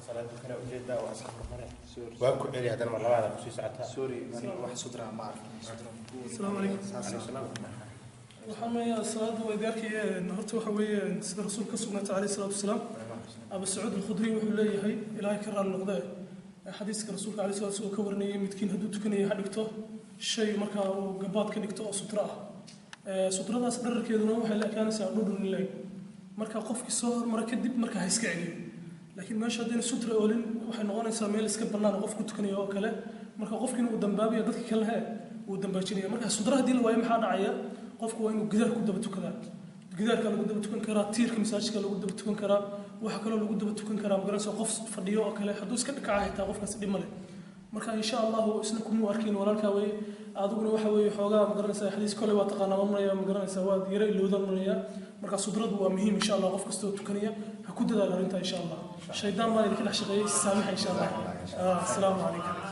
Salaada kale ujeedaa waa iska hormare. Sorry. Waa ku celi haddana, mar labaad kusii socotaa. Sorry, wax sutra ma arkin, sutra. Asalaamu calaykum. Calaykum salaam. Waxaan leeyahay salaada waa idaarkii. Horta waxa weeye, sida rasuulka ka sugnaatay calayhi salaatu wasalaam, Abu Sacuud Alkhudri wuxuu leeyahay, Ilaahay ka raali noqdee, xadiiska rasuulka calayhi salaatu wasalaam ka warinayay: midkiin hadduu tukanaya ha dhigto shay markaa uu gabaad ka dhigto oo sutra ah. Sutradaas dherarkeeduna waxay la ekaanaysaa dhudhun in leeg. Marka qofkii soo hormara kadib marka ha iska celiyo. Laakiin meesha haddayna sutra oolin, waxay noqonaysaa meel iska bannaan oo qof ku tukanaya oo kale. Marka qofkiina uu dambaabaya, dadka kalena he uu dambaajinaya. Marka sutra haddii la waayo, maxaa dhacaya? Qofku waa inuu gidaar ku daba tukadaa. Gidaarka lagu daba tukan karaa, tiirka masaajidka lagu daba tukan karaa, waxaa kaloo lagu daba tukan karaa, magaranaysa, qof fadhiyo oo kale. Hadduu iska dhakaca xitaa qofkaasi dhib ma leh. Marka insha Allahu isna kumuu arkin walaalkaa weye. Adiguna waxa weeye xoogaa, magaranaysa, xadiis kole waa taqaanaa marmaya, magaranaysa, waad yara ilowdan maraya. Marka sudradu waa muhiim insha Allah. Qof kastoo tukanaya ha ku dadaalo arrintaa insha Allah. Shaydaan baan idinka dhex shaqeeyey, saamixa insha Allah. Asalaamu calaykum.